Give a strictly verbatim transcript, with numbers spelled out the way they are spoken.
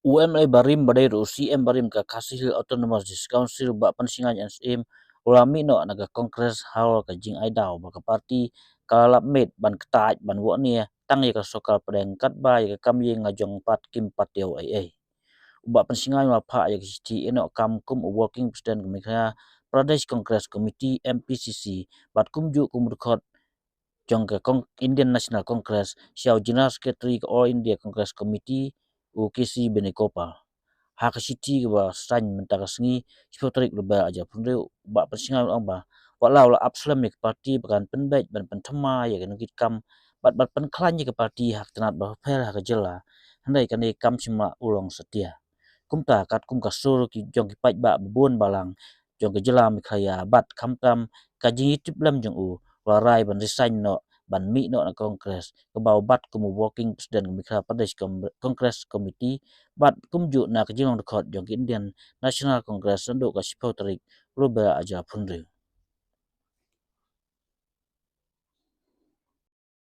U MLA barim ba dei ruh u CM barim ka Khasi Hills Autonomous District Council, Bah Pynshngain N Syiem, u la mih noh na ka Congress halor ka jingai daw ba ka party ka la lap miet ban ktait ban wahnia tang ïa ka sorkar pdeng katba ïa ka kam ïing la jong pat kim pat ïoh ei ei. U Bah Pynshngain u la phah ïa ka shithi ïeh noh kam kum u Working President ka Meghalaya Pradesh Congress Committee, MPCC, bad kumjuh kum u dkhot jong ka Indian National Congress sha u General Secretary ka All India Congress Committee, u K.C. Venugopal. Ha ka shithi kaba sain mynta ka sngi, shiphew tarik November arhajar arphew hynriew, u Bah Pynshngain u la ong ba wat la u la ap slem ïa ka party ba kan pynbeit ban pynthymmai ïa ka nongkitkam bad ban pynkhlaiñ ïa ka party ha ka tnat bapher ha ka jylla. Hynrei kane kam shym la urlong satia. Kumta katkum ka sur jong ki paidbah babun balang jong ka jylla Meghalaya bad khamtam ka jingïatiplem jong u, u la rai ban resign noh ban mih noh na Congress, kaba u bat kum u Working President ka Meghalaya Pradesh Congress Committee bad kumjuh na ka jinglong dkhot jong ka Indian National Congress naduh ka shiphew tarik November arhajar arphew hynriew.